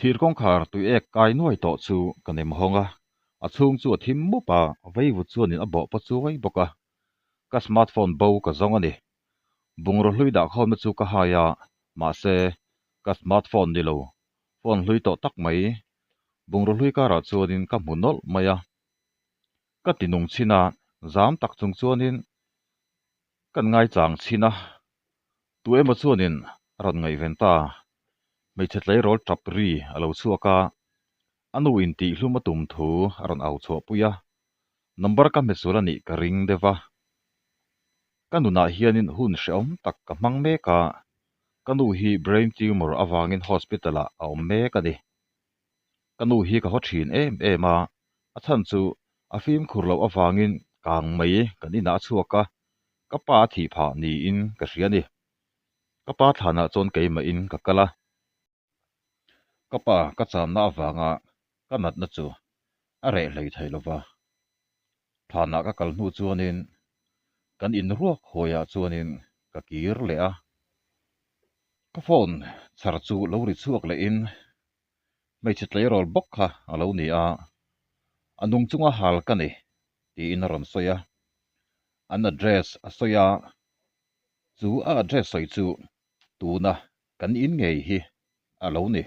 Thir kawngkhar tui ek kai nuai tawh chu ka nem hawng a, a chhung chu a thim mup a, vaivut chuanin a bawh paw chuai bawk a. Ka smartphone bo ka zawng a ni. Bungraw hlui dahkhawmna chu ka hai a, mahse, ka smartphone ni lo, phone hlui tawh tak mai. Bungraw hlui karah chuanin ka hmu nawlh mai a. Ka ti nung chhin a, zam tak chung chuanin kan ngaichang chhin a. Tu emaw chuanin a rawn ngaihven ta. Hmeichhe tleirawl tap ri a lo chhuak a, a nu in tihhlum a tum thu a rawn au chhuahpui a. Number ka hmesual a nih ka ring deuh a. Ka nunah hianin hun hrehawm tak ka hmang mek a, ka nu hi brain tumor avangin hospital ah a awm mek a ni. Ka nu hi ka haw thin em em a, a chhan chu a fimkhur loh avangin kang mai kan inah a chhuak a, ka pa a thih phah niin ka hria a ni. Ka pa thlanah chuan keimahin ka kal a. Ka pa ka channa avanga ka natna chu a reh hlei thei lo va. Thlanah ka kal hnu chuanin kan inruak hawiah chuanin ka kir leh a. Ka phone chhar chu lo ri chhuak lehin hmeichhe tleirawl bawk kha a lo ni a, a nung chunga hal ka ni tiin a rawn sawi a. An address a sawi a, chu a address sawi chu tuna kan in ngei hi a lo ni.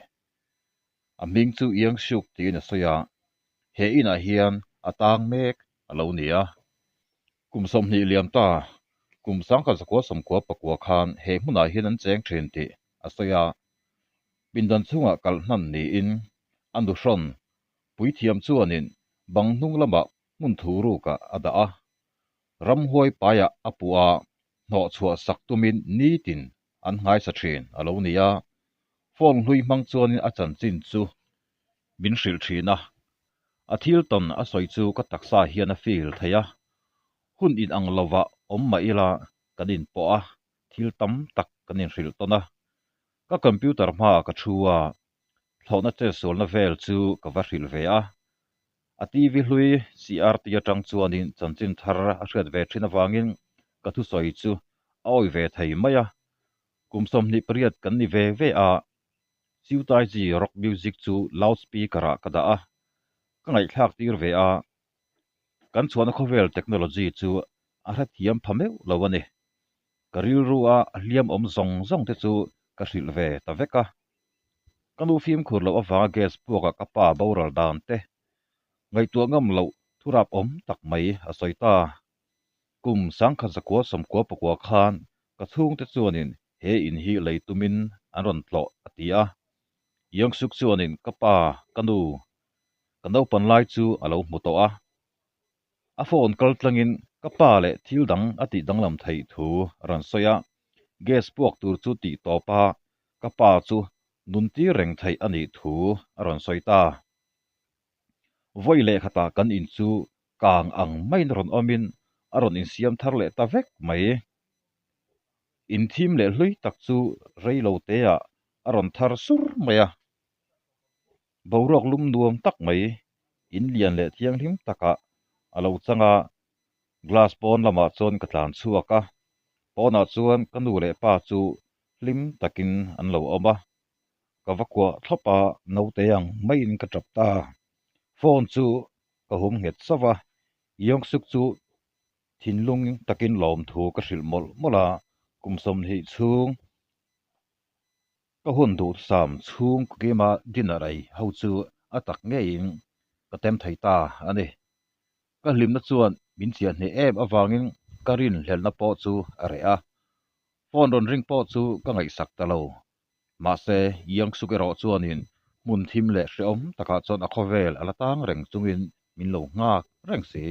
A hming chu Iang Suk tiin a sawi a, he inah hian a tang mek a lo ni a. Kum 20 liam ta, kum sangkhat zakua sawmkua pakua khan he hmunah hian an cheng thin tih a sawi a. Pindan chhungah kalh hnan niin a nuhrawn puithiam chuanin bang hnung lamah hmun thu rukah a dah a. Ramhuai paiah a puh a, hnawh chhuah sak tumin nitin an nghaisa thin a lo ni a. Phone hlui hmang chuanin a chanchin chu min hrilh thin a, a thil tawn a sawi chu ka taksa hian a feel thei a, hun inang lovah awm mah ila kan inpawh a, thil tam tak kan inhrilh tawn a. Ka computer hmaah ka thu a, thlawhna chetsualna vel chu ka va hrilh ve a. A TV hlui CRT atang chuanin chanchin thar a hriat ve thin avangin ka thusawi chu a awih ve thei mai a. Kum 28 kan ni ve ve a, Chiu-tai-chi rock music chu loud speaker-ah ka dah a, ka ngaihthlak tir ve a. Kan chhuahna khawvel technology chu a hrethiam pha meuh lo a ni. Ka rilru a hliam awm zawng zawng te chu ka hrilh ve ta vek a. Ka nu fimkhur loh avanga gas puakah ka pa boral dan te ngaihtuah ngam loh thurap awm tak mai a sawi ta. Kum sangkhat zakua sawmkua pakua khan ka chhungte chuanin he in hi lei tumin an rawn tlawh a ti a. Yongsuk chuanin ka pa, ka nu, ka naupan lai chu a lo hmu tawh a. A phone kal tlangin ka pa leh thil dang a tih danglam theih thu a rawn sawi a. Gas puak tur chu tih tawp a, ka pa chu nun tir reng theih a nih thu a rawn sawi ta. Vawi leh khatah kan in chu kang ang maiin rawn awmin a rawn insiam thar leh ta vek mai. Inthim leh hlui tak chu rei lo teah a rawn thar sur mai a. Boruak lum nuam tak mai, in lian leh thianghlim takah a lo chang a, glass pawn lamah chuan ka tlan chhuak a, pawnah chuan ka nu leh pa chu hlim takin an lo awm a, ka va kuah thlawp a, naute ang maiin ka tap ta. Phone chu ka hum nghet sauh a, Yongsuk chu thinlung takin lawmthu ka hrilh mawlh mawlh a, kum 20 chhung Ka hun duhsam chhung kima dinner ei ho chu a tak ngeiin ka tem thei ta a ni. Ka hlimna chuan min chiah hneh em avangin ka rinhlelhna pawh chu a reh a, phone rawn ring pawh chu ka ngaihsak ta lo. Mahse, Youngsuk erawh chuanin hmun thim leh hrehawm takah chuan a khawvel a la tang reng chungin min lo nghak reng si.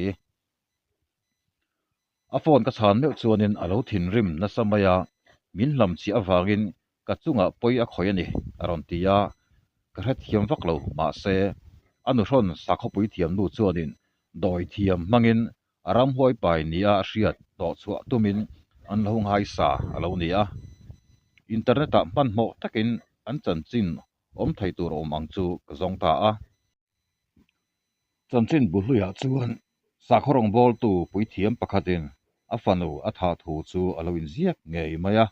A phone ka chhan meuh chuanin a lo thinrim nasa mai a, min hlam chiah avangin ka chungah pawi a khawih a ni, a rawn ti a, ka hrethiam vak lo, mahse, a nuhrawn sakhawpui thiamnu chuanin dawi thiam hmangin a ramhuai pai nia a hriat tawh chhuah tumin an lo nghaisa a lo ni a. Internet-ah hmanhmawh takin an chanchin awm thei tur awm ang chu ka zawng ta a. Chanchin Buhluiah chuan sakhaw rawngbawltu puithiam pakhatin a fanu a thah thu chu a lo inziak ngei mai a.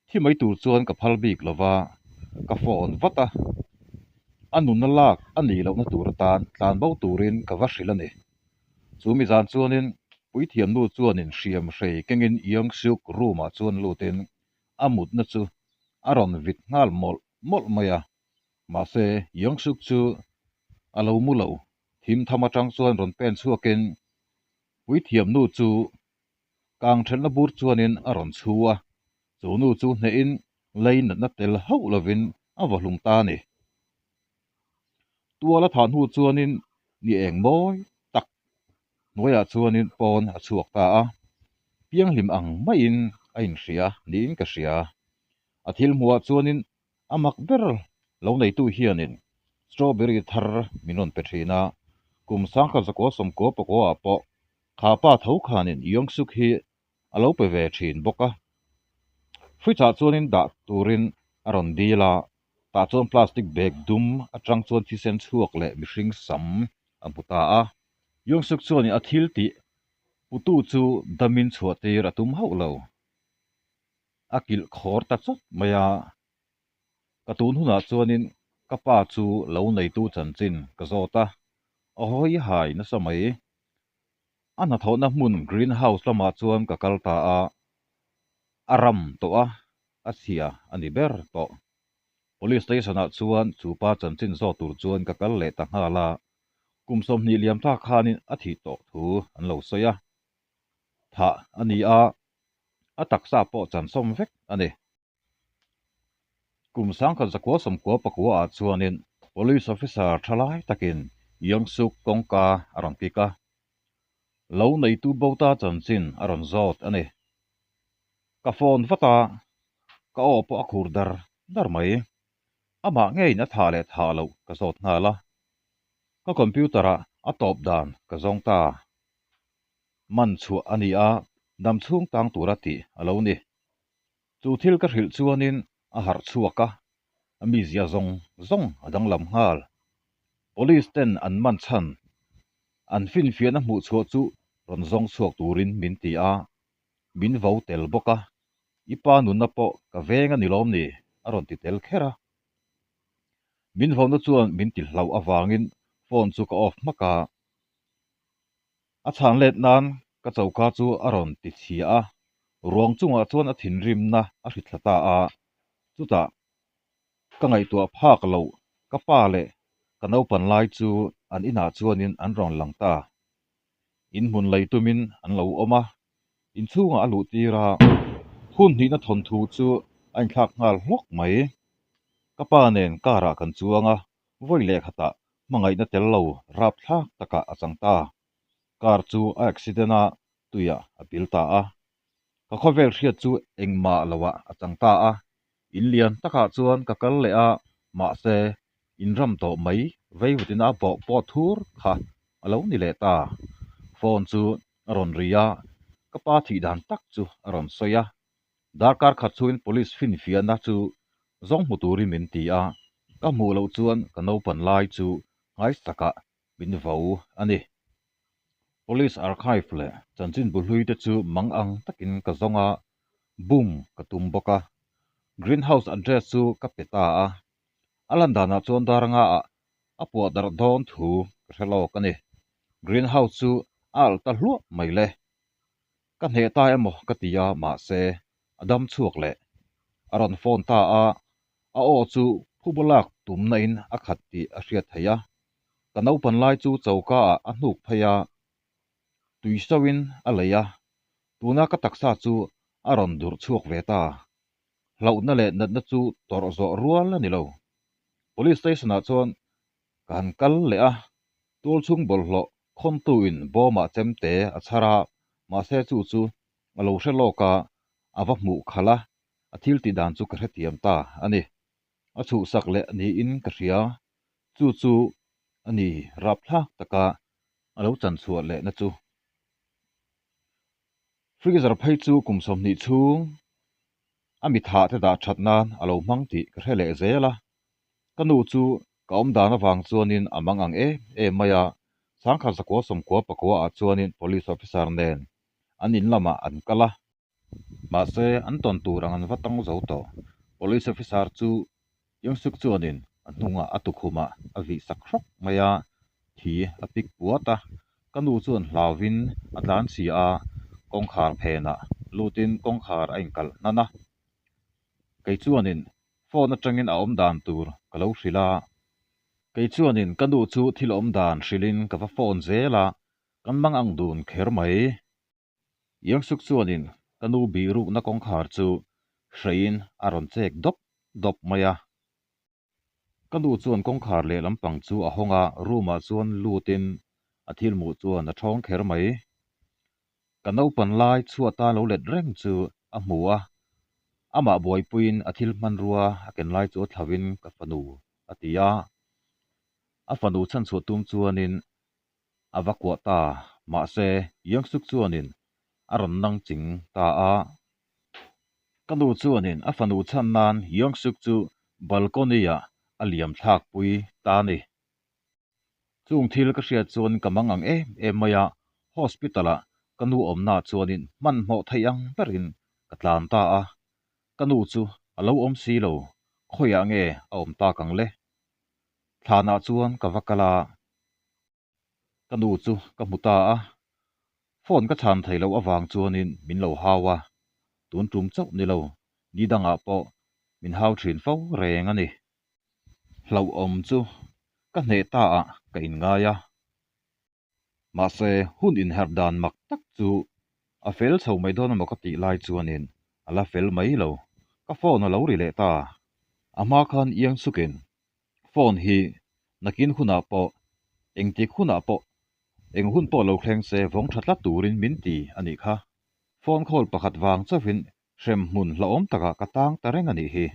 Thi mai tur chuan ka phal bik lo va, ka phone vat a. A nunna lak a nih lohna tur atan tlan bo turin ka va hrilh a ni. Chu mi zan chuanin puithiamnu chuanin hriam hrei kengin Young-suk room-ah chuan lutin a mutna chu a rawn vit nghal mawlh mawlh mai a. Mahse, Young-suk chu a lo mu lo. Thim tham atang chuan rawn pen chhuakin puithiamnu chu kang thelhna bur chuanin a rawn chhu a, chu nu chu hnehin lei natna tel hauh lovin a vaw hlum ta a ni. Tual a thah hnu chuanin ni eng mawi tak hnuaiah chuanin pawn a chhuak ta a, pianghlim ang maiin a inhria niin ka hria. A thil hmuhah chuanin A mak ber lo neitu hianin strawberry thar min rawn pe thin a, kum sangkhat zakua sawmkua pakua ah pawh kha pa tho khanin Yongsuk hi a lo pe ve thin bawk a. Fridge ah chuanin dah turin a rawn dil a, tah chuan plastic bag dum atang chuan thisen chhuak leh mihring sam a hmu ta a. Yongsuk chuanin a thil tih putu chu damin chhuah tir a tum hauh lo. A kilh khawr ta chawt mai a, ka tun hunah chuanin ka pa chu lo neitu chanchin ka zawt a, a hawi hai nasa mai. A hnathawhna hmun green house lamah chuan ka kal ta a, a ram tawh a, a chhia a ni ber tawh. Police station ah chuan chu pa chanchin zawt tur chuan ka kal leh ta nghal a, kum 20 liam ta khanin a thih tawh thu an lo sawi a. Thah a ni a, a taksa pawh chansawm vek a ni. Kum sangkhat zakua sawmkua pakua ah chuanin Police officer tha lai takin Yongsuk kawngka a rawn kik a, lo neitu bo ta chanchin a rawn zawt a ni. Ka phone vat a, ka aw pawh a khur dar dar mai. Amah ngeiin a thah leh thah loh ka zawt nghal a, ka computer ah a tawp dan ka zawng ta. Man chhuah a ni a, dam chhung tang tura tih a lo ni. Chu thil ka hrilh chuanin a harh chhuak a, a mizia zawng zawng a danglam nghal. Police ten an man chhan, an finfiahna hmuh chhuah chu rawn zawng chhuak turin min ti a, min vo tel bawk a, i pa nunna pawh ka veng a ni lawm ni? a rawn ti tel kher a. Min vona chuan min ti hlauh avangin phone chu ka off hmak a. A chhan let nan ka choka chu a rawn ti chhia a, ruang chungah chuan a thinrimna a hri thla ta a, chutah ka ngaihtuah phak loh ka pa leh ka naupan lai chu an inah chuanin an rawn lang ta. Inhmun lei tumin an lo awm a, inchhungah a luh tir a, hun hnihna thawnthu chu a inthlak nghal hlawk mai. Ka pa nen car ah kan chuang a, vawi leh khatah hmangaihna tel lo rapthlak takah a chang ta. Car chu a accident a, tuiah a pil ta a. Ka khawvel hriat chu engmah loah a chang ta a. In lian takah chuan ka kal leh a, mahse inram tawh mai veivutin a bawh pawh thur kha a lo ni leh ta. Phone chu a rawn ri a, ka pa thih dan tak chu a rawn sawi a. Darkar khat chungin police finfiahna chu zawng hmu turin min ti a, ka hmuh loh chuan ka naupan lai chu nghaisakah min vo a ni. Police archive leh chanchinbu hlui te chu mang ang takin ka zawng a, bum ka tum bawk a. Greenhouse address chu ka pe ta a, a lan danah chuan dar anga ah a puah darh dawn thu ka hre lawk a ni. Greenhouse chu a alh ta hluah mai le. Ka hneh ta emaw ka ti a, mahse, a dam chhuak leh. A rawn phone ta a, a aw chu phuba lak tumna in a khat tih a hriat theih a. Ka naupan lai chu choka ah a hnuk phei a, tui so in a lei a, tuna ka taksa chu a rawn durh chhuak ve ta. Hlauhna leh natna chu tawrh zawh rual a ni lo. Police station ah chuan ka han kal leh a, tual chhung bawlhhlawh khawntuin bawmah chemte a chhar a, mahse chu chu a lo hre lawk a, a va hmuh khalh a, a thil tih dan chu ka hrethiam ta a ni. A chhuhsak leh niin ka hria, chu chu a ni rapthlak taka a lo chanchhuah lehna chu. Freezer phei chu kum 20 chhung a mi thah te dah that nan a lo hmang tih ka hre leh zel a, ka nu chu ka awm dan avang chuanin a mang ang em em mai a, sangkhat zakua sawmkua pakua ah chuanin police officer nen an in lamah an kal a. Mahse, an tawn tur ang an va tawng zo tawh. Police officer chu Yongsuk chuanin A hnungah a tukhumah a vih sak hrawk mai a, thi a pik puat a. Ka nu chuan hlauvin a tlan chhia a, kawngkhar phenah lutin kawngkhar a inkalh hnan a. Kei chuanin phone atangin a awm dan tur ka lo hrilh a. Kei chuanin ka nu chu thil awm dan hrilhin ka va phone zel a, kan mang ang dun kher mai. Yongsuk chuanin ka nu bihrukna kawngkhar chu hreiin a rawn chek dawp dawp mai a. Ka nu chuan kawngkhar leh lampang chu a hawng a, room ah chuan lutin a thil hmuh chuan a thawng kher mai. Ka naupan lai chhuata lo let reng chu a hmu a, amah buaipuiin a thil hmanrua a ken lai chu a thlauhin ka fanu a ti a. A fanu chhanchhuah tum chuanin a va kuah ta, mahse Yongsuk chuanin a rawn nang ching ta a. Ka nu chuanin a fanu chhan nan Yongsuk chu balcony-ah a liam thlakpui ta a ni. Chung thil ka hriat chuan ka mang ang em em mai a, hospital-ah ka nu awmnaah chuanin hmanhmawh theih ang berin ka tlan ta a. Ka nu chu a lo awm si lo, khawiah nge a awm tak ang le? Thlanah chuan ka va kal a. Ka nu chu ka hmu ta a, phone ka chhan thei loh avang chuanin min lo hau a, tun tum chauh ni lo, ni dangah pawh min hau thin fo reng a ni. Hlauhawm chu ka hneh ta ah ka inngai a. Mahse, hun inherh dan mak tak chu a fel chho mai dawn emaw ka tih lai chuanin a la fel mai lo. Ka phone a lo ri leh ta. A hma khan iang sukin phone hi nakin hunah pawh engtik hunah pawh eng hun pawh lo thleng se vawng tha tlat turin min ti a nih kha. Phone call pakhat vang chauhin hremhmun hlauhawm takah ka tang ta reng a nih hi.